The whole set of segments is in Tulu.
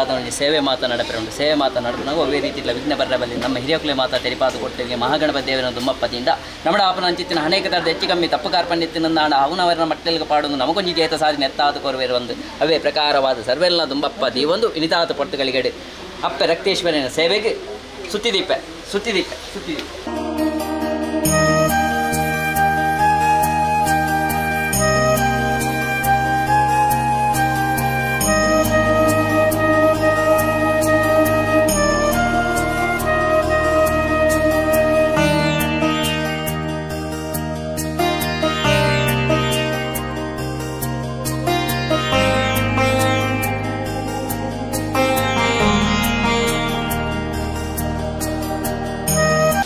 ದಾದ ಸೇವೆ ಮಾತ ನಡಪರೆ ಉಂಡು ಸೇವೆ ಮಾತ ನಡಪುನಾಗ ಒವ್ವೇ ರೀತಿಯ ವಿಘ್ನ ಬರಬಲ್ಲಿ ನಮ್ಮ ಹಿರಿಯಕುಲೆ ಮಾತ ತೆರಿಪಾದು ಕೊಡ್ತೇವೆ ಮಹಾಗಣಪತಿ ದೇವರ ದುಮ್ಮಪ್ಪದಿಂದ ನಮ್ಮ ಆಪನ ಅಂಚಿತ್ತಿನ ಅನೇಕ ಥರದ ಹೆಚ್ಚು ಕಮ್ಮಿ ತಪ್ಪು ಕಾರ್ಪಣ್ಯತ್ತಿನ ಅವನವರನ್ನ ಮಟ್ಟೆಲ್ಗೆ ಪಾಡೊಂದು ನಮಗೊಂಜಿ ಜೇತ ಸಾಧನೆ ಎತ್ತಾದ ಕೊರವೇರು ಒಂದು ಅವೇ ಪ್ರಕಾರವಾದ ಸರ್ವೆಲ್ಲ ದುಂಬಪ್ಪ ದೀವೊಂದು ಇನಿತಾತ ಪೊರ್ತುಗಳಿಗೆಡೆ ಅಪ್ಪೆ ರಕ್ತೇಶ್ವರನ ಸೇವೆಗೆ ಸುತ್ತಿದೀಪ ಸುತ್ತಿದೀಪ ಸುತ್ತಿದೀಪ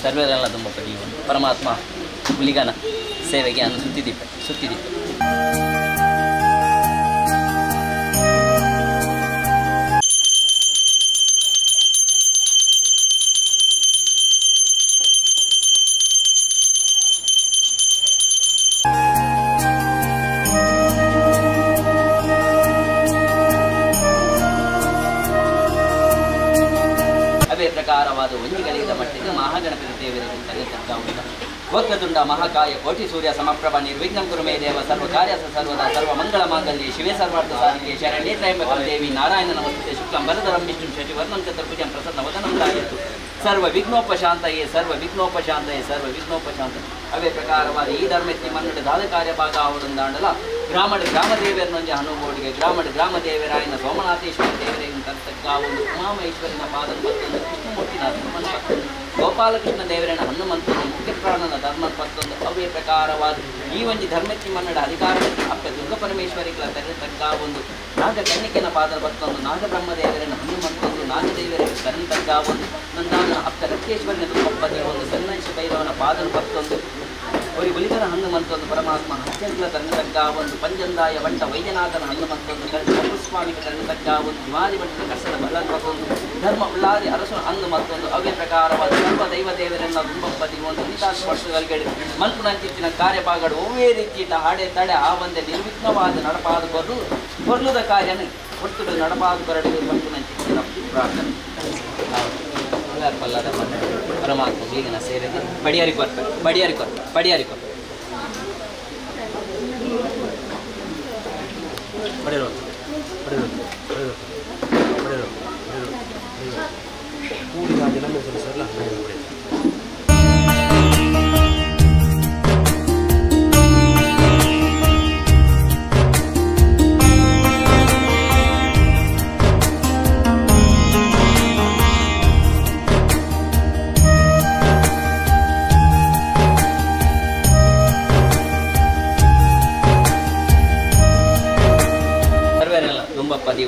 ಸರ್ವೇರೆಲ್ಲ ತುಂಬ ಪಡೆಯುವ ಪರಮಾತ್ಮ ಹುಲಿಗನ ಸೇವೆಗೆ ಅನ್ನು ಸುತ್ತಿದೀಪ ಸುತ್ತಿದೀಪ ಅವೇ ಪ್ರಕಾರವಾದ ಒಂಜಿಗಳಿದ ಮಟ್ಟಿಗೆ ಮಹಾಗಣಪತಿ ದೇವರಿಗೆ ತಲೆ ತಗ್ಗಾವುದ ವಕ್ರತುಂಡ ಮಹಾಕಾಯ ಕೋಟಿ ಸೂರ್ಯ ಸಮಪ್ರಭ ನಿರ್ವಿಘ್ನಂ ಕುರು ಮೇ ದೇವ ಸರ್ವ ಕಾರ್ಯ ಸರ್ವದಾ ಸರ್ವ ಮಂಗಳ ಮಾಂಗಲ್ಯೆ ಶಿವೆ ಸರ್ವಾರ್ಥ ಸಾಧಿಕೆ ಶರಣ್ಯೇ ತ್ರಯಂಬಕಂ ದೇವಿ ನಾರಾಯಣ ನಮಸ್ತೆ ಶುಕ್ಲಂ ವರದರಂ ವಿಷ್ಣುಂ ಶಶಿವರ್ಣಂ ಚತುರ್ಭುಜಂ ಪ್ರಸನ್ನ ವದನಂ ಧಾಯತು ಸರ್ವ ವಿಘ್ನೋಪಶಾಂತಯೇ ಸರ್ವ ವಿಘ್ನೋಪಶಾಂತಯೇ ಸರ್ವ ವಿಘ್ನೋಪಶಾಂತ. ಅವೇ ಪ್ರಕಾರವಾದ ಈ ಧರ್ಮಕ್ಕೆ ಮನ್ನಡ ದಾದ ಕಾರ್ಯಭಾಗ ಆವಡುಂದಾಂಡಲ ಗ್ರಾಮಡ ಗ್ರಾಮ ದೇವರನ್ನೊಂಜಿ ಹನುಬೋಡಿಗೆ ಗ್ರಾಮಡ ಗ್ರಾಮ ದೇವರಾಯನ ಸೋಮನಾಥೇಶ್ವರ ದೇವರನ್ನು ತರ್ತಕ್ಕ ಒಂದು ಉಮಾಮಹೇಶ್ವರನ ಪಾದ ಮತ್ತೊಂದು ಕೃಷ್ಣಮೂರ್ತಿನ ಧರ್ಮನ ಪತ್ತೊಂದು ಗೋಪಾಲಕೃಷ್ಣ ದೇವರನ ಹನುಮಂತನು ಮುಖ್ಯ ಪ್ರಾಣನ ಧರ್ಮನ ಪತ್ತೊಂದು ಅವೇ ಪ್ರಕಾರವಾದ ಈ ಒಂಜಿ ಧರ್ಮಕ್ಕೆ ಮನ್ನಡ ಅಧಿಕಾರಕ್ಕೆ ಅಪ್ಪ ದುರ್ಗ ಪರಮೇಶ್ವರಿಗಳ ತಕ್ಕ ಒಂದು ನಾಗ ಕನ್ನಿಕೆನ ಪಾದ ಪತ್ತೊಂದು ನಾಗಬ್ರಹ್ಮ ದೇವರನ ಹನುಮಂತೊಂದು ನಾಗದೇವರಿಗೆ ತಕ್ಕ ಒಂದು ನಂದಾನ ಅಪ್ಪ ರಕ್ತೇಶ್ವರನ ದುರ್ಗಪ್ಪದಿ ಒಂದು ಸನ್ನಂಶ ಭೈರವನ ಪಾದನ ಪತ್ತೊಂದು ಒರಿ ಬಲಿಗನ ಹನುಮಂತೊಂದು ಪರಮಾತ್ಮ ಹತ್ಯಂಗಳ ತನ್ನ ತಗ್ಗ ಒಂದು ಪಂಜಂದಾಯ ಬಂಟ ವೈದ್ಯನಾಥನ ಹನುಮಂತೊಂದು ಕೃಷ್ಣಸ್ವಾಮಿಗೆ ತನ್ನ ತಗ್ಗ ಒಂದು ದ್ವಾರಿ ಬಂಟನ ಕರ್ಸದ ಬಲ್ಲ ಮತ್ತೊಂದು ಧರ್ಮ ಉಳ್ಳಾರಿ ಅರಸು ಅಂದು ಮತ್ತೊಂದು ಅವೇ ಪ್ರಕಾರವಾದ ಸರ್ವ ದೈವ ದೇವರೆಲ್ಲ ದುಂಬಪ್ಪದಿ ಒಂದು ನಿತಾಸ ವರ್ಷಗಳಿಗೆ ಮಲ್ಪುನಂಚಿತ್ತಿನ ಕಾರ್ಯಭಾಗಗಳು ಒವ್ವೇ ರೀತಿಯ ಹಾಡೆ ತಡೆ ಆ ಒಂದೇ ನಿರ್ವಿಘ್ನವಾದ ನಡಪಾದ ಕೊರಲು ಕೊರ್ಲುದ ಕಾರ್ಯನ ಹೊರ್ತುಡು ನಡಪಾದ ಕೊರಡು ಮಲ್ಪುನಂಚಿತ್ತಿನ ಪ್ರಾರ್ಥನೆ. ಪಲ್ಲದ ಪರಮಾತ್ಮ ಈಗಿನ ಸೇವೆಗೆ ಪಡಿಯಾರಿ ಕೊರ್ಪೆ ಪಡಿಯಾರಿ ಕೊರ್ಪೆ ಪಡಿಯಾರಿ ಕೊರ್ಪೆ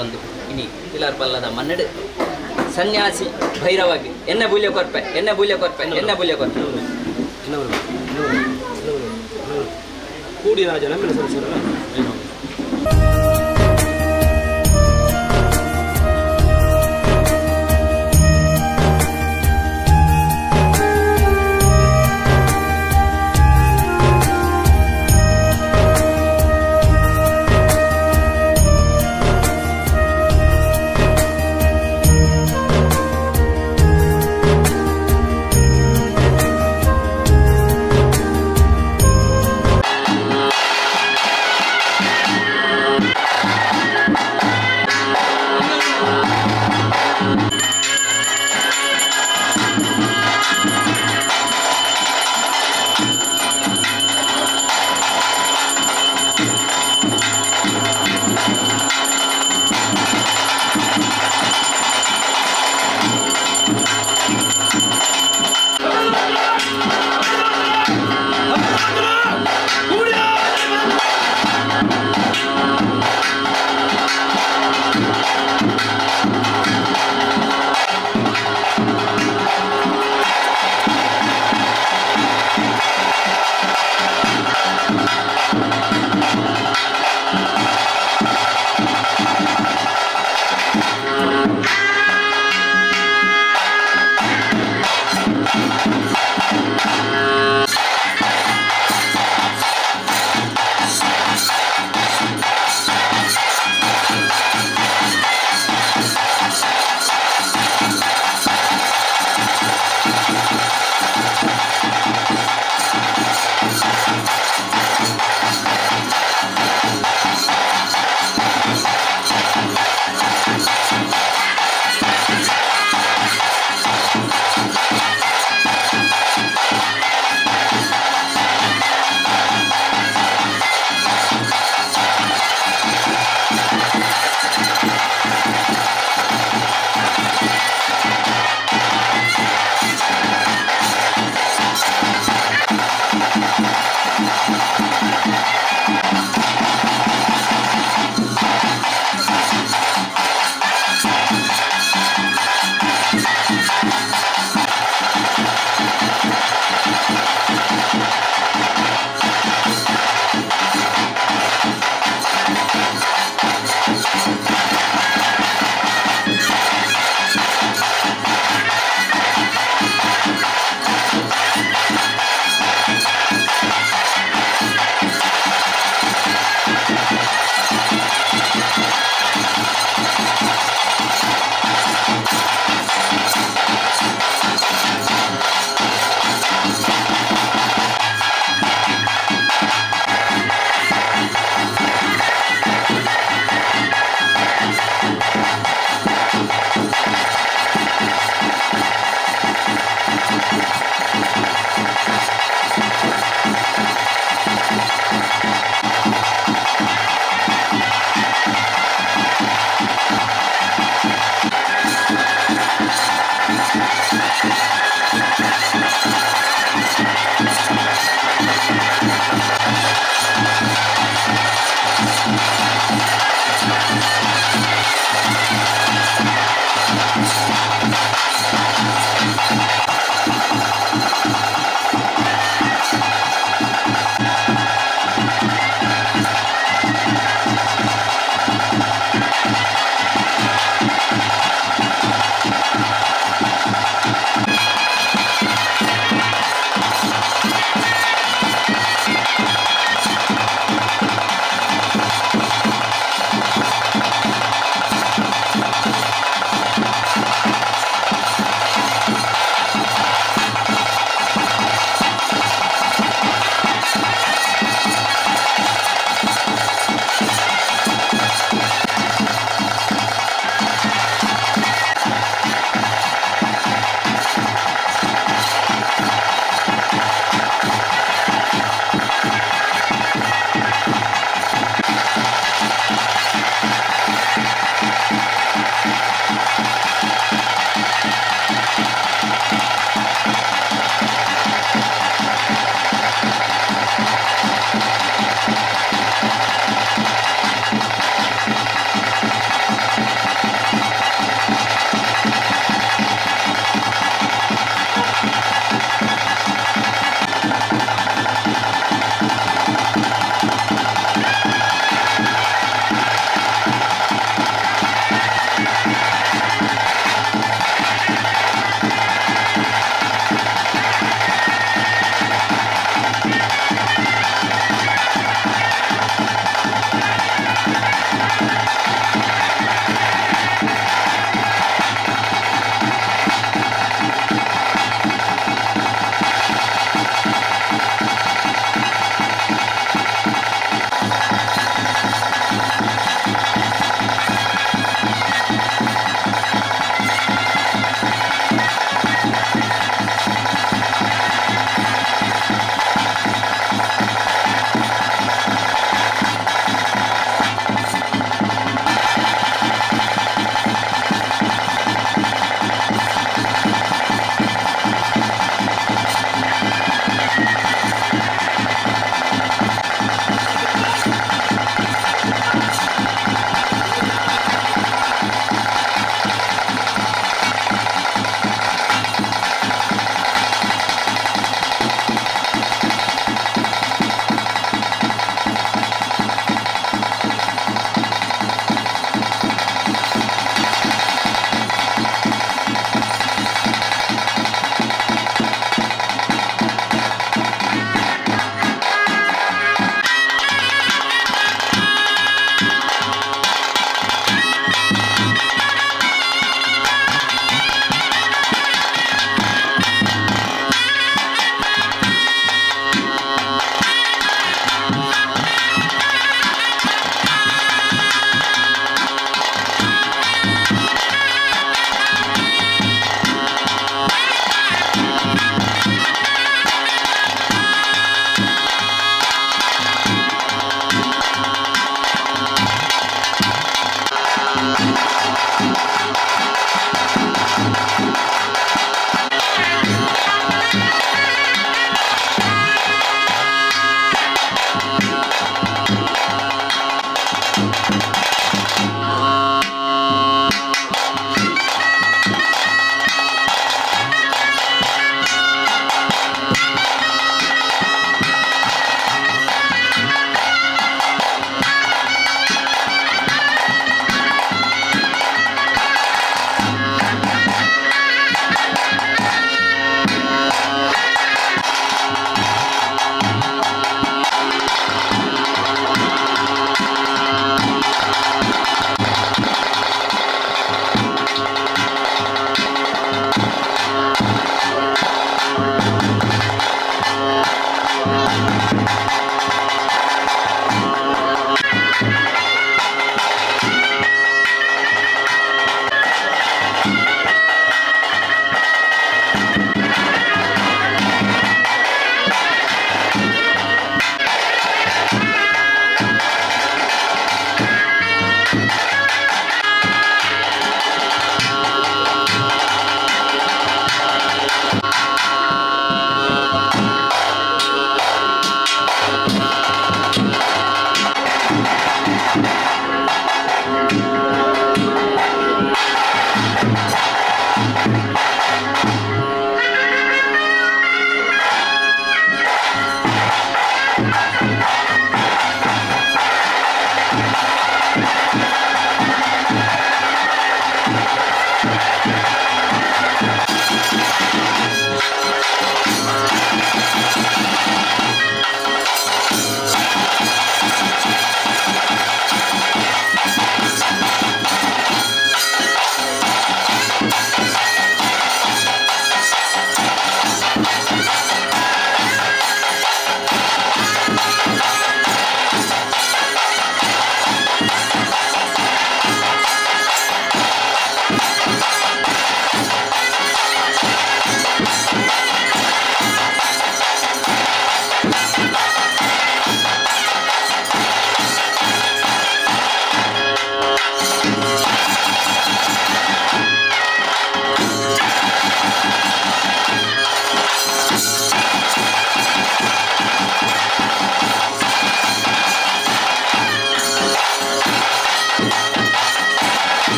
ಒಂದು ಇನಿ ಪಿಲಾರ್ ಪಲ್ಲದ ಮನ್ನಡು ಸನ್ಯಾಸಿ ಭೈರವಾಗಿ ಎನ್ನ ಬೂಲ್ಯ ಕೊರ್ಪೆ ಎನ್ನ ಬೂಲ್ಯ ಕೊರ್ಪೆ ಎನ್ನ ಬೂಲ್ಯ ಕೊರ್ಪೆ ಕೂಡಿ ರಾಜ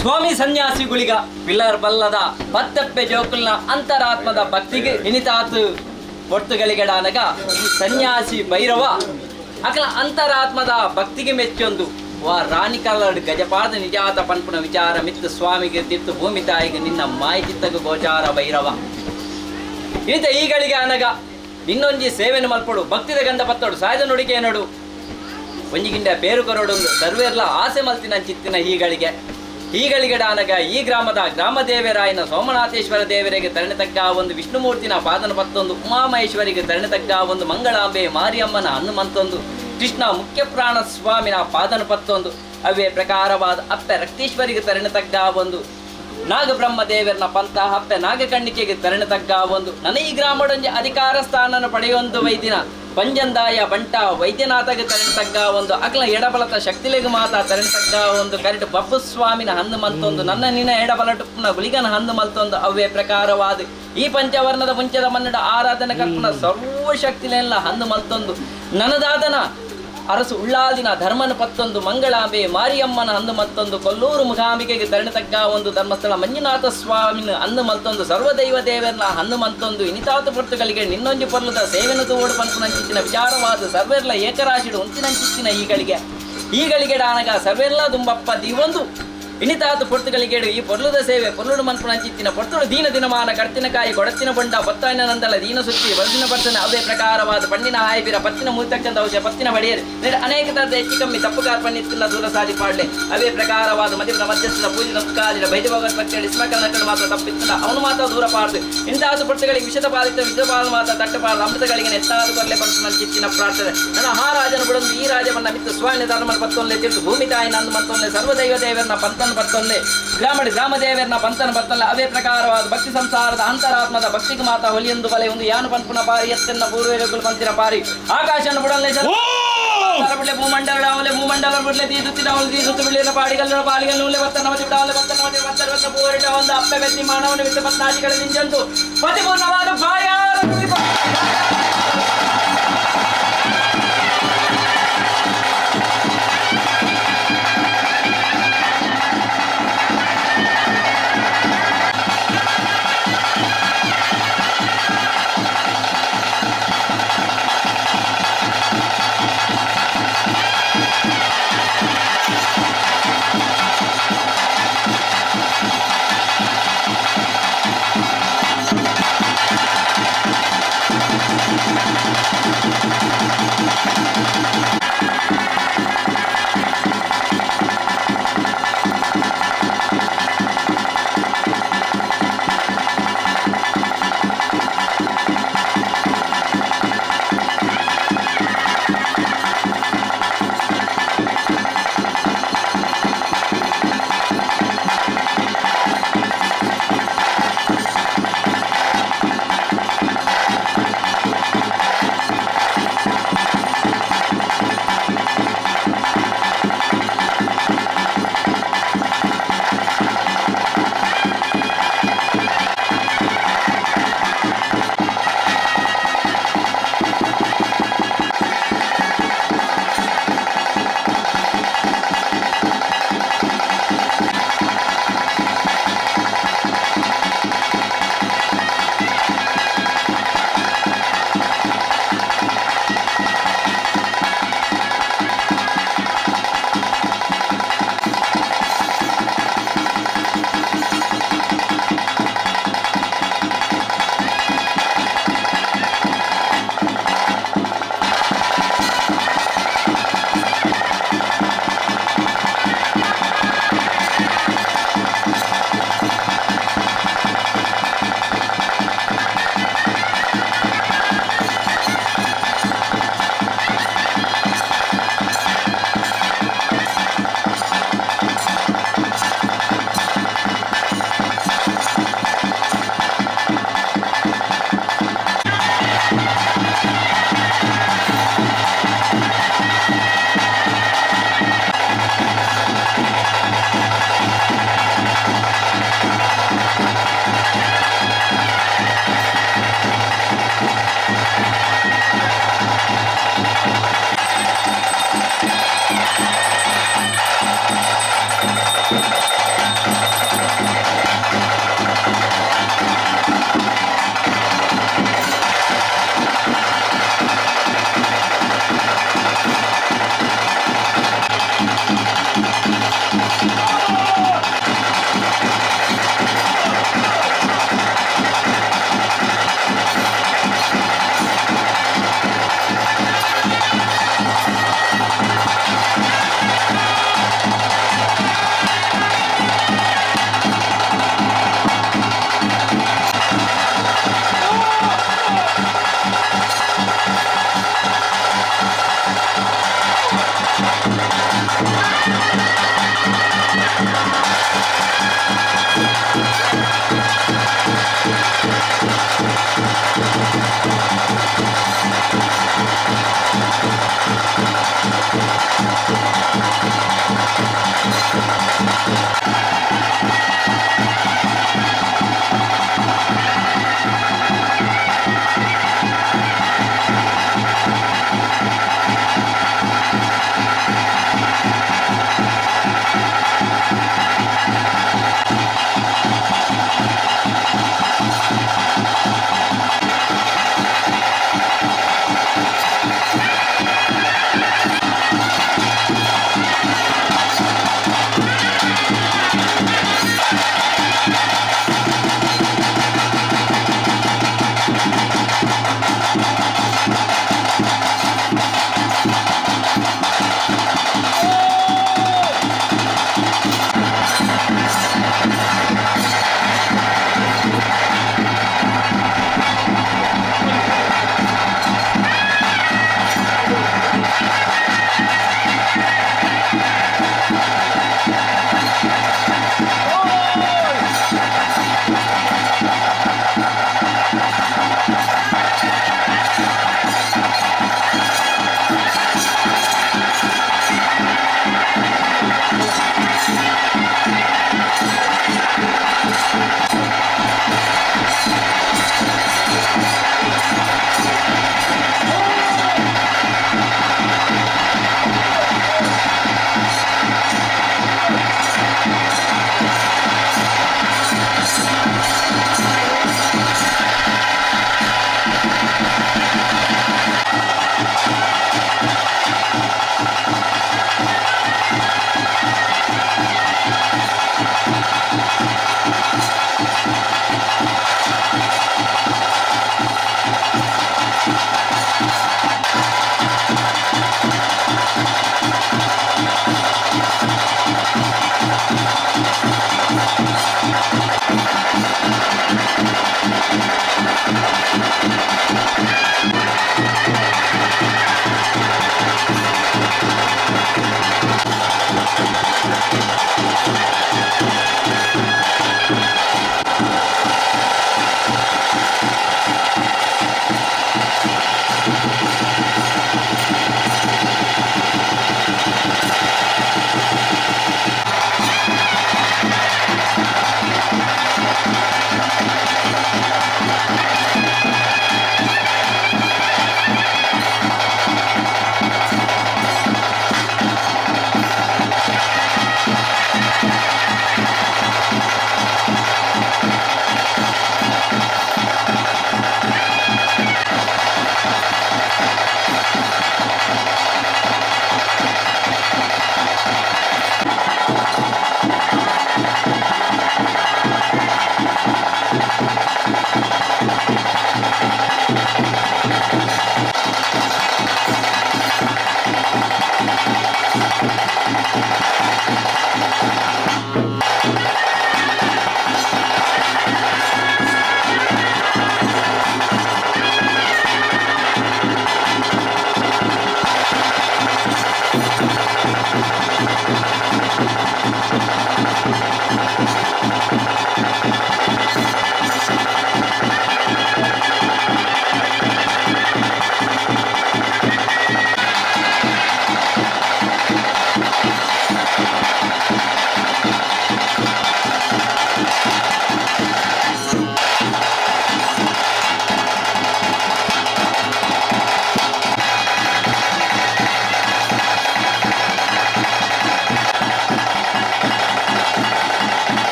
ಸ್ವಾಮಿ ಸನ್ಯಾಸಿ ಗುಳಿಗ ಪಿಲ್ಲರ್ ಬಲ್ಲದ ಪತ್ತಪ್ಪೆ ಜೋಕುಲ್ನ ಅಂತರಾತ್ಮದ ಭಕ್ತಿಗೆ ಇನಿತಾತು ಪೊರ್ತುಗಳಿಗಡಾನಗ ಈ ಸನ್ಯಾಸಿ ಭೈರವ ಅಕಲ ಅಂತರಾತ್ಮದ ಭಕ್ತಿಗೆ ಮೆಚ್ಚೊಂದು ವಾ ರಾಣಿ ಕಲ್ಲಡ್ ಗಜಪಾದ ನಿಜಾತ ಪನ್ಪುನ ವಿಚಾರ ಮಿತ್ತು ಸ್ವಾಮಿಗೆ ತಿತ್ತು ಭೂಮಿ ತಾಯಿಗೆ ನಿನ್ನ ಮಾಯಿತಿತ್ತಗ ಗೋಚಾರ ಭೈರವ ಇನಿತ ಈಗಳಿಗೆ ಅನಗ ನಿನ್ನೊಂಜಿ ಸೇವೆನು ಮಲ್ಪಡು ಭಕ್ತಿದ ಗಂಧ ಪತ್ತೋಡು ಸಾಯದ ನುಡಿಗೆ ನೋಡು ಒಂಜಿಗಿಂಡ ಪೇರು ಕೊರಡೊಂದು ಸರ್ವೇರ್ಲ ಆಸೆ ಮಲ್ತಿನ ಚಿತ್ತಿನ ಹೀಗಳಿಗೆ ಹೀಗಳಿಗಡಾನಗ ಈ ಗ್ರಾಮದ ಗ್ರಾಮದೇವರಾಯನ ಸೋಮನಾಥೇಶ್ವರ ದೇವರಿಗೆ ತರಣೆ ತಗ್ಗ ಒಂದು ವಿಷ್ಣುಮೂರ್ತಿನ ಪಾದನ ಪತ್ತೊಂದು ಉಮಾಮಹೇಶ್ವರಿಗೆ ತರಣೆ ತಗ್ಗ ಒಂದು ಮಂಗಳಾಂಬೆ ಮಾರಿಯಮ್ಮನ ಹನುಮಂತೊಂದು ಕೃಷ್ಣ ಮುಖ್ಯ ಪ್ರಾಣ ಸ್ವಾಮಿನ ಪಾದನ ಪತ್ತೊಂದು ಅವೇ ಪ್ರಕಾರವಾದ ಅಪ್ಪೆ ರಕ್ತೇಶ್ವರಿಗೆ ತರಣೆ ತಗ್ಗ ಒಂದು ನಾಗಬ್ರಹ್ಮ ದೇವರನ ಪಂಥ ಅಪ್ಪೆ ನಾಗಕಣ್ಣಿಕೆಗೆ ತರಣೆ ತಗ್ಗ ಒಂದು ನನ್ನ ಈ ಗ್ರಾಮಡೊಂಜಿ ಅಧಿಕಾರ ಸ್ಥಾನನ ಪಡೆಯೊಂದು ವೈದ್ಯನ ಪಂಜಂದಾಯ ಬಂಟ ವೈದ್ಯನಾಥಗೆ ತರಣೆ ತಗ್ಗ ಒಂದು ಅಕಲ ಎಡಬಲತ ಶಕ್ತಿಲೆಗೆ ಮಾತ ತರಣೆ ತಗ್ಗ ಒಂದು ಕರೆಟ್ ಬಪ್ಪು ಸ್ವಾಮಿನ ಹಂದು ಮಲ್ತೊಂದು ನನ್ನ ನಿನ್ನ ಎಡಬಲಟುಪ್ಪನ ಗುಳಿಗನ ಹಂದು ಮಲ್ತೊಂದು ಅವೇ ಪ್ರಕಾರವಾದ ಈ ಪಂಚವರ್ಣದ ಮುಂಚದ ಮನ್ನಡ ಆರಾಧನೆ ಕಲ್ಪನ ಸರ್ವಶಕ್ತಿಲೆಲ್ಲ ಹಂದು ಮಲ್ತೊಂದು ನನದಾದನ ಅರಸು ಉಳ್ಳಾದಿನ ಧರ್ಮನ ಪತ್ತೊಂದು ಮಂಗಳಾಂಬೆ ಮಾರಿಯಮ್ಮನ ಅಂದು ಮತ್ತೊಂದು ಕೊಲ್ಲೂರು ಮುಖಾಂಬಿಕೆಗೆ ತರಣೆ ತಗ್ಗ ಒಂದು ಧರ್ಮಸ್ಥಳ ಮಂಜುನಾಥ ಸ್ವಾಮಿನ ಅಂದು ಮಲ್ತೊಂದು ಸರ್ವದೈವ ದೇವರನ್ನ ಹಂದು ಮಲ್ತೊಂದು ಇನಿತಾತ ಪೊರ್ತುಗಳಿಗೆ ನಿನ್ನೊಂಜಿ ಪೊರ್ಲದ ಸೇವೆನ ತೋಡು ಪನ್ಪುನಂಚಿತ್ತಿನ ವಿಚಾರವಾದ ಸರ್ವೆರ್ಲ ಏಕರಾಶಿಡು ಉಂಚಿನಂಚಿತ್ತಿನ ಈಗಳಿಗೆ ಈಗಳಿಗೆ ಡಾನಗ ಸರ್ವೆರ್ಲ ದುಂಬಪ್ಪ ದೀವೊಂದು ಇನಿತಾತ ಪೊರ್ತುಗಳಿಗೇಡು ಈ ಪೊರ್ಲುದ ಸೇವೆ ಪೊರ್ಲುಡು ಮನ್ಪುನಂಚಿತ್ತಿನ ಪೊರ್ತುಡು ದೀನ ದಿನಮಾನ ಕರ್ತಿನಕಾಯಿ ಕೊಡತ್ತಿನ ಬೊಂಡ ಬತ್ತಾಯಿನ ನಂದಲ ದೀನ ಸುತ್ತಿ ಬಲದಿನ ಬರ್ತನ ಅವೇ ಪ್ರಕಾರವಾದ ಪಣ್ಣಿನ ಹಾಯ್ಬಿರ ಪತ್ತಿನ ಮೂತಕ್ಕಂತ ಔಷಧ ಪತ್ತಿನ ಬಡಿಯರು ಅನೇಕ ತರದ ಹೆಚ್ಚು ಕಮ್ಮಿ ತಪ್ಪು ಕಾರ್ಪಣ್ಯತ್ತಿನ ದೂರ ಸಾಧಿ ಪಾಡ್ಲೆ ಅವೇ ಪ್ರಕಾರವಾದ ಮಧ್ಯದ ಮಧ್ಯಸ್ಥದ ಪೂಜೆ ತಪ್ಪುಕಾಲಿನ ಬೈದ ಭಗವತ್ ಭಕ್ತಿಯಲ್ಲಿ ಇಸ್ಮಕಲ್ ಮಾತ್ರ ತಪ್ಪಿತ್ತಿಲ್ಲ ಅವನು ಮಾತ್ರ ದೂರ ಪಾಡ್ದು ಇಂತಾದ ಪೊರ್ತುಗಳಿಗೆ ವಿಷದ ಪಾಲಿತ ವಿಷದ ಪಾಲು ಮಾತ್ರ ತಟ್ಟಪಾಲು ಅಮೃತಗಳಿಗೆ ಎತ್ತಾದ ಕೊರಲೆ ಪಂಚಿನ ಪ್ರಾರ್ಥನೆ ನನ್ನ ಮಹಾರಾಜನ ಬಿಡೊಂದು ಈ ರಾಜವನ್ನ ಮಿತ್ತು ಸ್ವಾಮಿ ಧರ್ಮ ಪತ್ತೊಂದೆ ತಿರ್ತು ಭೂಮಿ ತಾಯಿ ನಂದು ಮತ್ತೊಂದೆ ಸರ್ವದೈವ ದೇವರನ್ನ ಪಂತನ ಪತ್ತೊಂದೆ ಗ್ರಾಮಡಿ ಗ್ರಾಮದೇವರನ್ನ ಪಂತನ ಪತ್ತೊಂದೆ ಅವೇ ಪ್ರಕಾರವಾದ ಭಕ್ತಿ ಸಂಸಾರದ ಅಂತರಾತ್ಮದ ಭಕ್ತಿಗೆ ಮಾತಾ ಹೊಲಿಯೊಂದು ಬಲೆ ಒಂದು ಯಾನು ಪನ್ಪುನ ಪಾರಿ ಎತ್ತೆನ್ನ ಪೂರ್ವಗಳು ಪಂತಿನ ಪಾರಿ ಆಕಾಶನ ಬುಡಲ್ಲೆ ಬಿಡ್ಲೆ ಭೂಮಂಡಲ ಭೂಮಂಡಲ ಬಿಡ್ಲೆ ತೀಸುತ್ತಿನ ತೀಸುತ್ತು ಬಿಡ್ಲಿನ ಪಾಡಿಗಲ್ಲ ಪಾಲಿಗಲ್ಲು ಬತ್ತನ ಬಿಡಾವಲೆ ಬತ್ತನ ಬತ್ತರ ಬತ್ತ ಪೂರಿಟ ಒಂದು ಅಪ್ಪೆ ಬೆತ್ತಿ ಮಾನವನ ವಿತ್ತ ಪತ್ನಾಜಿಗಳ ನಿಂಜಂತು ಪತಿಪೂರ್ಣವಾದ ಬಾಯ. Thank you.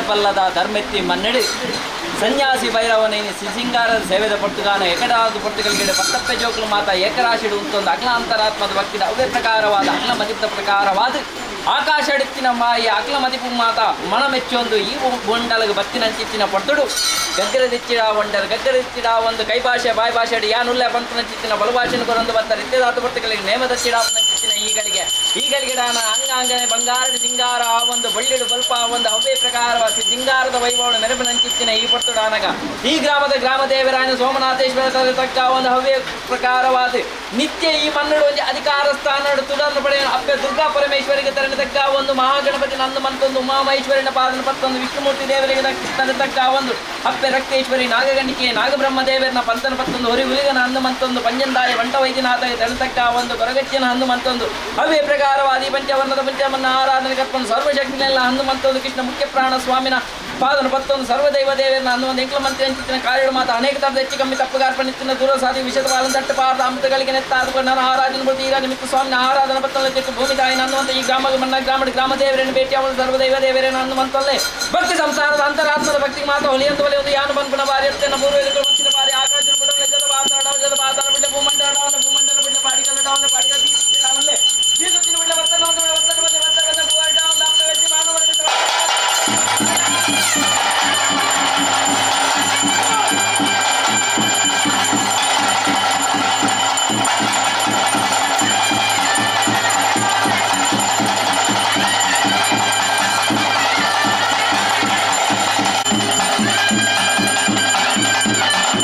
ಬಲ್ಲದ ಧರ್ಮೆತ್ತಿ ಮನ್ನಡಿ ಸನ್ಯಾಸಿ ಭೈರವನೇನಿ ಸಿಸಿಂಗಾರದ ಸೇವೆದ ಪೊರ್ತುಗಾನ ಎಕಡಾದ ಪೊರ್ತುಗಳಿಗೆ ಪತ್ತಪ್ಪೆ ಜೋಕುಲು ಮಾತ ಏಕರಾಶಿಡು ಉಂತೊಂದು ಅಖಿಲಾಂತರಾತ್ಮದ ಭಕ್ತಿದ ಅವೇ ಪ್ರಕಾರವಾದ ಅಖಿಲ ಮದಿಪ್ತ ಪ್ರಕಾರವಾದ ಆಕಾಶಡಿತ್ತಿನ ಮಾಯಿ ಅಖಿಲ ಮದಿಪು ಮಾತ ಮನ ಮೆಚ್ಚೊಂದು ಈ ಒಂಡಲಗ ಬತ್ತಿನಂಚಿತ್ತಿನ ಪೊರ್ತುಡು ಗಗ್ಗರದಿಚ್ಚಿಡ ಒಂಡಲ್ ಗಗ್ಗರದಿಚ್ಚಿಡ ಒಂದು ಕೈಭಾಷೆ ಬಾಯ್ ಭಾಷೆಡು ಯಾನುಲ್ಲೆ ಪಂತನಂಚಿತ್ತಿನ ಬಲಭಾಷೆನು ಕೊರೊಂದು ಬತ್ತ ರಿತ್ಯದಾತ ಪೊರ್ತುಗಳಿಗೆ ನೇಮದಚ್ಚಿಡಾಪನಂಚಿತ್ತಿನ ಈಗಳಿಗೆ ಈಗಳಿಗೆ ಅಂಗಾಂಗನೆ ಬಂಗಾರದ ಸಿಂಗಾರ ಆ ಒಂದು ಬಳ್ಳಿಡು ಬಲ್ಪ ಒಂದು ಅವ್ವೇ ಪ್ರಕಾರವಾಸಿ ಸಿಂಗಾರದ ವೈಭವ ಮೆರಪಿನಂಚಿತ್ತಿನ ಈ ಪೊರ್ತುಡಾನಗ ಈ ಗ್ರಾಮದ ಗ್ರಾಮ ದೇವರಾಯನ ಸೋಮನಾಥೇಶ್ವರ ತಕ್ಕ ಒಂದು ಹವ್ಯ ಪ್ರಕಾರವಾದ ನಿತ್ಯ ಈ ಮನ್ನಡು ಒಂದು ಅಧಿಕಾರ ಸ್ಥಾನಡು ತುಡನ್ನು ಪಡೆಯ ಅಪ್ಪೆ ದುರ್ಗಾ ಪರಮೇಶ್ವರಿಗೆ ತರಣ ತಕ್ಕ ಒಂದು ಮಹಾಗಣಪತಿ ನಂದು ಮಂತೊಂದು ಉಮಾಮಹೇಶ್ವರನ ಪಾದನ ಪತ್ತೊಂದು ವಿಷ್ಣುಮೂರ್ತಿ ದೇವರಿಗೆ ತನ್ನ ತಕ್ಕ ಒಂದು ಅಪ್ಪೆ ರಕ್ತೇಶ್ವರಿ ನಾಗಗಣಿಕೆ ನಾಗಬ್ರಹ್ಮ ದೇವರನ ಪಂತನ ಪತ್ತೊಂದು ಹೊರಿ ಹುಲಿಗನ ಹಂದು ಮಂತೊಂದು ಪಂಜಂದಾಯ ವಂಟ ವೈದ್ಯನಾಥ ತರಣ ತಕ್ಕ ಒಂದು ಕೊರಗಚ್ಚಿನ ಹಂದು ಮಂತೊಂದು ಹವ್ಯ ಪ್ರಕಾರವಾದಿ ಪಂಚವರ್ಣದ ಪಂಚಮನ್ನ ಆರಾಧನೆ ಕರ್ಕೊಂಡು ಸರ್ವಶಕ್ತಿನೆಲ್ಲ ಹಂದು ಮಂತೊಂದು ಕೃಷ್ಣ ಮುಖ್ಯ ಪ್ರಾಣ ಸ್ವಾಮಿನ ಪಾದನ ಪತ್ತೊಂದು ಸರ್ವದೈವ ದೇವರನ್ನ ಅಂದು ಒಂದು ಎಂಕ್ಲ ಮಂತ್ರಿ ಅಂಚಿತ್ತಿನ ಕಾರ್ಯಗಳು ಮಾತ ಅನೇಕ ತರದ ಹೆಚ್ಚು ಕಮ್ಮಿ ತಪ್ಪುಗಾರ್ಪಣಿತ್ತಿನ ದೂರ ಸಾಧಿ ವಿಷದ ಬಾಲನ ತಟ್ಟು ಪಾರದ ಅಮೃತಗಳಿಗೆ ನೆತ್ತಾದುಕೊಂಡು ನಾನು ಆರಾಧನೆ ಪ್ರತಿ ಈರ ನಿಮಿತ್ತ ಸ್ವಾಮಿನ ಆರಾಧನ ಪತ್ತೊಂದು ತೆಕ್ಕು ಭೂಮಿ ತಾಯಿನ ಅನ್ನುವಂಥ ಈ ಗ್ರಾಮ ಮನ್ನ ಗ್ರಾಮ ಗ್ರಾಮ ದೇವರನ್ನು ಭೇಟಿ ಅವಳು ಸರ್ವದೈವ ದೇವರನ್ನು ಅನ್ನುವಂತಲ್ಲೇ ಭಕ್ತಿ ಸಂಸಾರದ ಅಂತರಾತ್ಮದ ಭಕ್ತಿಗೆ ಮಾತ ಹೊಲಿಯಂತ ಒಲೆ ಒಂದು ಯಾನು ಬಂದ್ಪುಣ ಬಾರಿ ಅತ್ಯನ ಪೂರ್ವ ಮಂಚಿನ ಬಾರಿ ಆಕಾಶನ ಬಿಡಲೆ ಜದ ಬಾತಾಡ ಜದ ಬಾತಾಡ ಬಿಟ್ಟ ಭೂಮಂಡಲ ಭೂಮಂಡಲ ಬಿಟ್ಟ ಪಾಡಿಕಲ್ಲ ಡಾವಲೆ ಪಾಡಿಕಲ್ ಡಾವಲೆ ತೀರ್ಥಿನ ಬಿಟ್ಟ ವರ್ತನ ವರ್ತನ ವರ್ತನ ಭೂವರ್ಡ ದಾಪ್ತ ವ್ಯಕ್ತಿ ಮಾನವ Thank you.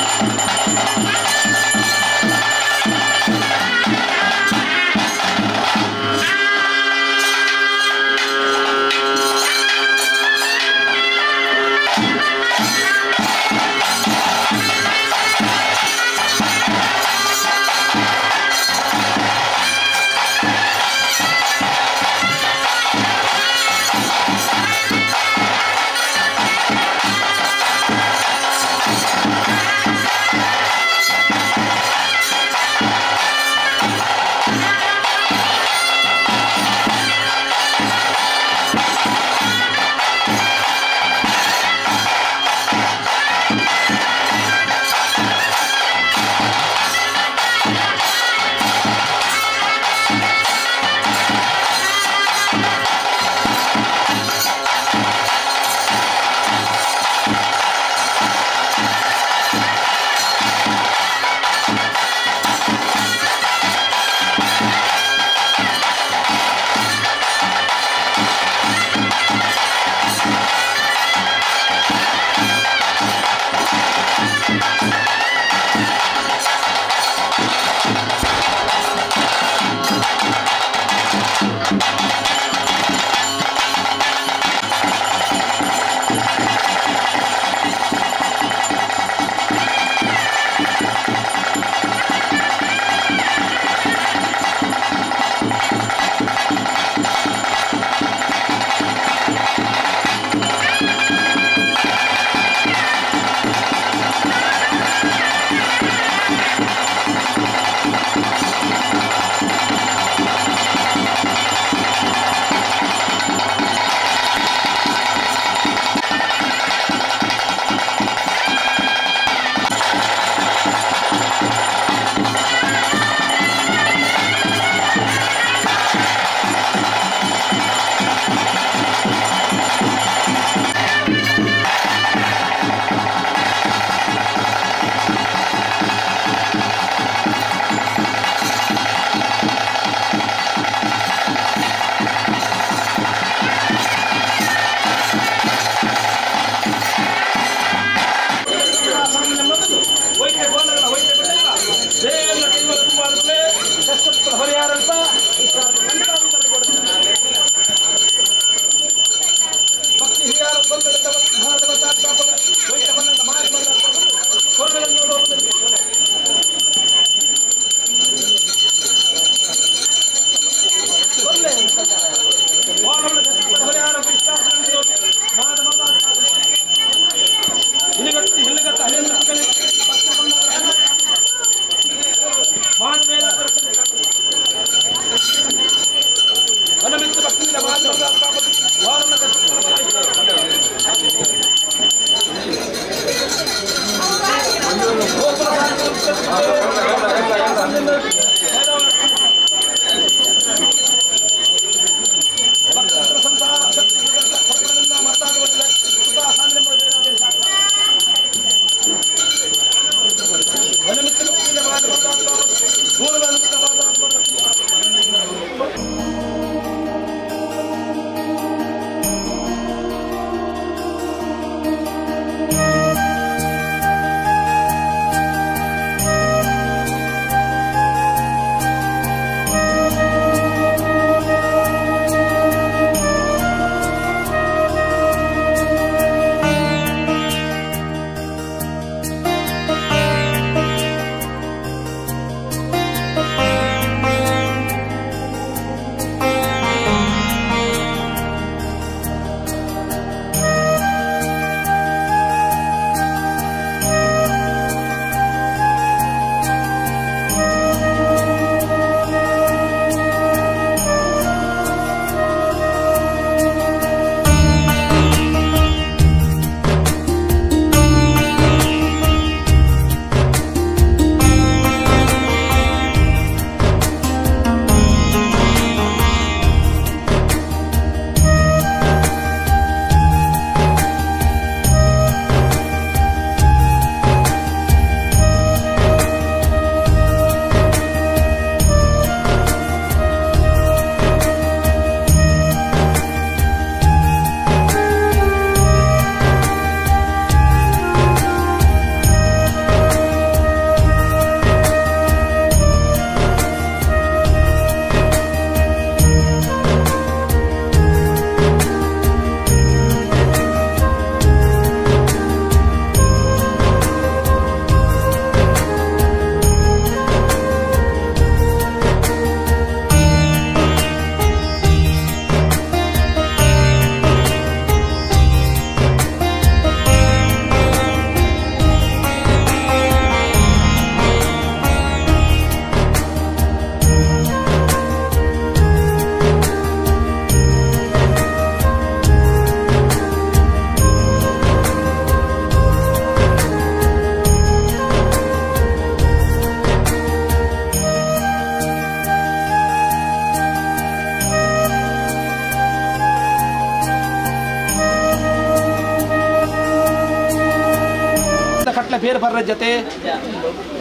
ಪರ್ರಜತೆ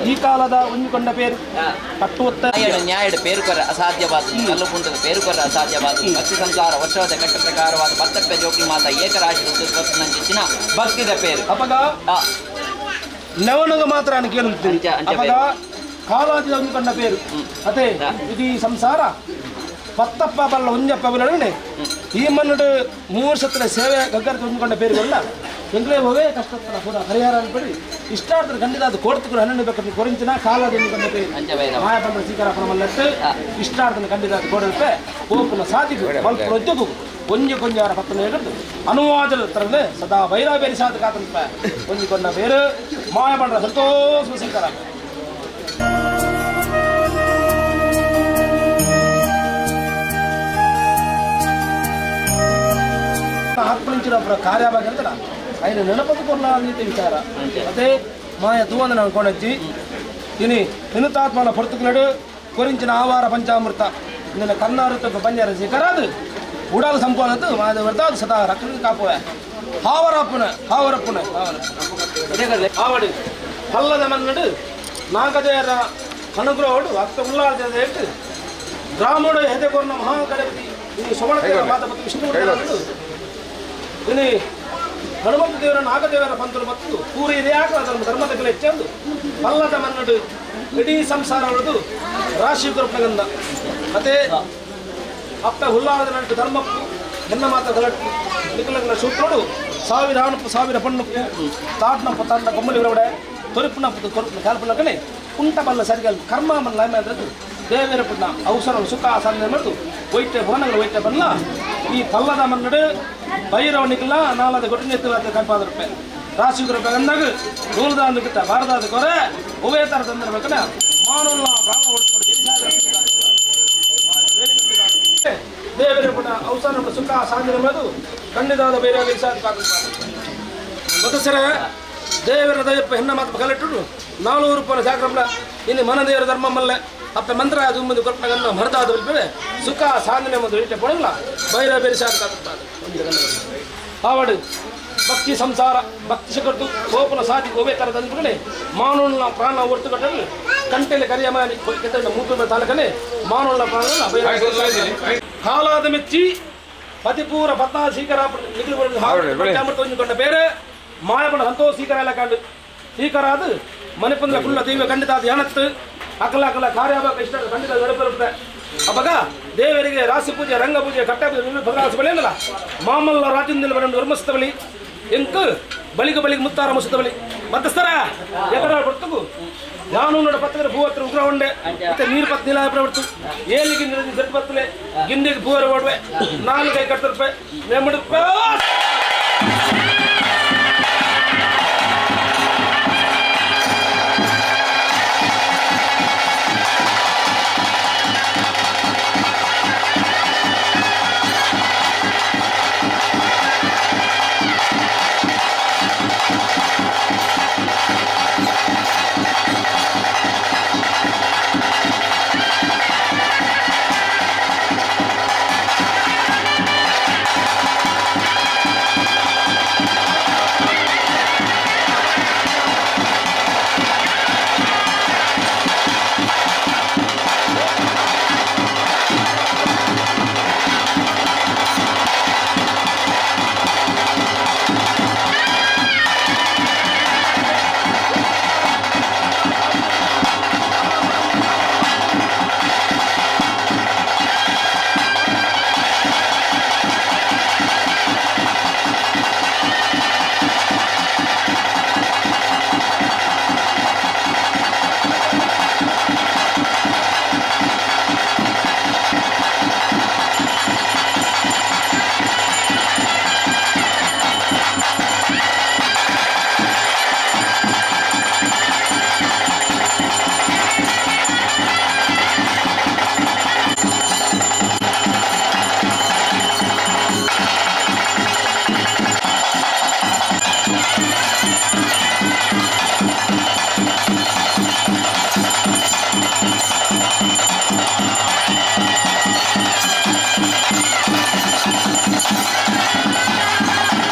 ಈ ಕಾಲದ ಒಂಜಿಕೊಂಡ ಪೇರು ಕಟ್ಟುವತ್ತ ನ್ಯಾಯದ ಪೇರುಕೊರ ಅಸಾಧ್ಯವಾದ ಕಲ್ಲುಕುಂಟದ ಪೇರುಕೊರ ಅಸಾಧ್ಯವಾದ ಭಕ್ತಿ ಸಂಸಾರ ವರ್ಷದ ಕಟ್ಟ ಪ್ರಕಾರವಾದ ಪತ್ತಪ್ಪೆ ಜೋಕಿ ಮಾತ ಏಕರಾಶಿ ನಂಚಿನ ಭಕ್ತಿದ ಪೇರು ಅಪಗ ನೆವನಗ ಮಾತ್ರ ಕೇಳುತ್ತೀನಿ ಅಪಗ ಕಾಲಾದಿ ಒಂಜಿಕೊಂಡ ಪೇರು ಅದೇ ಇದು ಈ ಸಂಸಾರ ಪತ್ತಪ್ಪ ಬಲ್ಲ ಒಂಜಪ್ಪ ಬಲ್ಲ ಈ ಮನ್ನಡು ಮೂರು ಸತ್ರ ಸೇವೆ ಗಗ್ಗರ ಹೊಂದ್ಕೊಂಡ ಬೇರೆಲ್ಲ ಎಂಗ್ಲೇ ಹೋಗೇ ಕಷ್ಟ ಕೂಡ ಪರಿಹಾರ ಅನ್ಬೇಡಿ ಇಷ್ಟಾರ್ಥ ಖಂಡಿತ ಅದು ಕೋರ್ತು ಹನ್ನೆರಡು ಬೇಕು ಕೊರಿಂಚಿನ ಕಾಲಾದಿ ಹೊಂದ್ಕೊಂಡ ಬೇರು ಮಾಯಪಂಡ ಸೀಕರ ಪ್ರಮಲ್ಲಟ್ಟು ಇಷ್ಟಾರ್ಥನ ಖಂಡಿತ ಅದು ಕೋಡಲ್ಪೆ ಕೋಪನ ಸಾಧಿಕು ಮಲ್ಪ ಉದ್ಯೋಗು ಒಂಜಿ ಕೊಂಜಾರ ಪತ್ತನ ಹೇಳುದು ಅನುವಾದದ ತರಲೆ ಸದಾ ಬೈರಾಬೇರಿ ಸಾಧಕ ಆತಲ್ಪ ಒಂಜಿಕೊಂಡ ಬೇರು ಮಾಯಪಂಡ್ರ ಸಂತೋಷ ಸೀಕರ ಆತ್ಮನಿಂಚಿನ ಕಾರ್ಯವಾಗಿರ್ತಲ್ಲ ఆయన ನೆನಪದು ಅನ್ನಿತ ವಿಚಾರ ಅದೇ ಮಾಯ ತೂವಂದ ನಾನು ಕೊಣಜ್ಜಿ ಇನಿ ವಿನುತಾತ್ಮನ ಪೊರ್ತುಕಲಡು ಕೊರಿಂಚಿನ ಆವಾರ ಪಂಚಾಮೃತ ನಿನ್ನ ಕನ್ನಾರುತ ಪಂಜಾರ ಸಿಕರಾದು ಉಡಾಲ ಸಂಪಾದದ್ದು ಮಾದ ವರ್ತಾದು ಸದಾ ರಕ್ಷಣೆ ಕಾಪುವೆ ಹಾವರಪ್ಪನ ಹಾವರಪ್ಪನ ಹಾವಡು ಪಲ್ಲದ ಮನ್ನಡು ನಾಗದೇರ ಅನುಗ್ರಹೋಡು ಅತ್ತ ಉಲ್ಲಾರ್ದ ಇಟ್ಟು ಗ್ರಾಮೋಡು ಹೆದೆಕೊರ್ನ ಮಹಾಗಣಪತಿ ಇನಿ ಸೊಬಳದೇವರ ಮಾತಪತಿ ವಿಷ್ಣು ಇನಿ ಹನುಮಂತ ದೇವರ ನಾಗದೇವರ ಪಂತರು ಮತ್ತು ಪೂರಿ ಯಾಕೆ ಧರ್ಮ ಧರ್ಮದ ಹೆಚ್ಚಂದು ಪಲ್ಲದ ಮನ್ನಡು ಇಡೀ ಸಂಸಾರ ಅವಳದು ರಾಶಿ ಕೃಪಣಗಂಧ ಮತ್ತೆ ಅಪ್ಪ ಹುಲ್ಲಾರದ ನಟ್ಟು ಧರ್ಮಪ್ಪು ಹೆಣ್ಣ ಮಾತ್ರ ಗಲಟ್ಟು ನಿಖಲಗಳ ಸೂತ್ರೋಡು ಸಾವಿರ ಹಣಪ್ಪು ಸಾವಿರ ಪಣ್ಣಪ್ಪು ತಾಟ್ನಪ್ಪ ತಾಟ್ನ ಕೊಮ್ಮಲಿ ಹೊರಗಡೆ ತೊರಿಪುನಪ್ಪು ಕೊರಪು ಕಾಲ್ಪುನಕನೆ ಕುಂಟ ಬಲ್ಲ ಸರಿಗಲ್ ಕರ್ಮ ಮಲ್ಲ ಅದು ದೇವರ ಪುಣ್ಣ ಅವಸರ ಸುಖ ಸಾಧನೆ ಮಾಡಿದು ಒಯ್ಟೆ ಭವನಗಳು ಒಯ್ಟೆ ಬಲ್ಲ ಈ ಪಲ್ಲದ ಮನ್ನಡು ಭೈರವನಿಗೆಲ್ಲ ನಾಲ್ಕು ಗೊಟ್ಟಿನ ಕಲ್ಪಾದ ರೂಪಾಯಿ ರಾಶಿ ರೂಪಾಯಿ ಅಂದಾಗ ನೂಲದ ಕಿತ್ತ ಭಾರತದ ಕೊರೆ ಉಭಯ ಥರ ತಂದಿರ್ಬೇಕಲ್ಲ ಮಾನವ ಪ್ರಾಣ ಹೊಡ್ಕೊಂಡು ದೇವರ ಪುಣ್ಣ ಅವಸರ ಸುಖ ಸಾಧನೆ ಮಾಡೋದು ಖಂಡಿತಾದ ಭೈರವ ಸದಸ್ಯರ ದೇವರ ದಯಪ್ಪ ಹೆಣ್ಣ ಮಾತು ಕಲೆಟ್ಟು ನಾನೂರು ರೂಪಾಯಿ ಜಾಗ್ರಮಣ ಇನ್ನು ಮನ ದೇವರ ಧರ್ಮ ಮಲ್ಲೆ ಅಪ್ಪ ಮಂತ್ರ ಅದು ಮುಂದೆ ಕೊಟ್ಟಗನ್ನ ಮರದಾದ ಸುಖ ಸಾಧನೆ ಮತ್ತು ಇಟ್ಟೆ ಪಡಲ್ಲ ಬೈರ ಬೇರೆ ಆವಡು ಭಕ್ತಿ ಸಂಸಾರ ಭಕ್ತಿ ಸಿಕ್ಕಟ್ಟು ಕೋಪನ ಸಾಧಿ ಗೋವೆ ಥರದ ಅಂದ್ಬಿಟ್ಟೆ ಮಾನವನ ಪ್ರಾಣ ಹೊರ್ತು ಕಟ್ಟಲು ಕಂಟೆಯಲ್ಲಿ ಕರಿಯ ಮಾನಿ ಮೂತು ತಾಲೂಕಲ್ಲಿ ಮಾನವನ ಪ್ರಾಣ ಕಾಲಾದ ಮೆಚ್ಚಿ ಪತಿಪೂರ ಪತ್ನಾ ಸೀಕರ ನಿಖಿಲ ಬೇರೆ ಮಾಯಪಣ ಸಂತೋಷ ಸೀಕರ ಎಲ್ಲ ಕಂಡು ಸೀಕರಾದು ಮನೆಪಂದ್ರ ಕುಳ್ಳ ದೈವ ಖಂಡಿತ ಅದು ಏನತ್ತು ಅಕಲ ಅಕಲ ಕಾರ್ಯವಾಗ ಇಷ್ಟ ಖಂಡಿತ ನಡಪಿರುತ್ತೆ ಅವಾಗ ದೇವರಿಗೆ ರಾಶಿ ಪೂಜೆ ರಂಗ ಪೂಜೆ ಕಟ್ಟ ಪೂಜೆ ಭದ್ರಾಸ ಬಳಿ ಅಂದಲ್ಲ ಮಾಮಲ್ಲ ರಾಜೇಂದ್ರ ಬಳಿ ಧರ್ಮಸ್ಥ ಬಳಿ ಎಂಕು ಬಳಿಗ ಬಳಿಗೆ ಮುತ್ತಾರ ಮುಸುತ್ತ ಬಳಿ ಮತ್ತಸ್ಥರ ಎಕರ ಕೊಡ್ತಗು ನಾನು ನೋಡ ಪತ್ತಗರ ಭೂ ಹತ್ರ ಉಗ್ರ ಉಂಡೆ ಮತ್ತೆ ನೀರು ಪತ್ತು ನೀಲ ಬಿಡ್ತು ಏಲಿಗೆ ನೀರು ಸೆಟ್ ಬತ್ತಲೆ ಗಿಂಡಿಗೆ ಭೂವರ ಓಡುವೆ ನಾಲ್ಕು ಕೈ ಕಟ್ಟ ರೂಪಾಯಿ ನೆಮ್ಮಡಿ Thank you.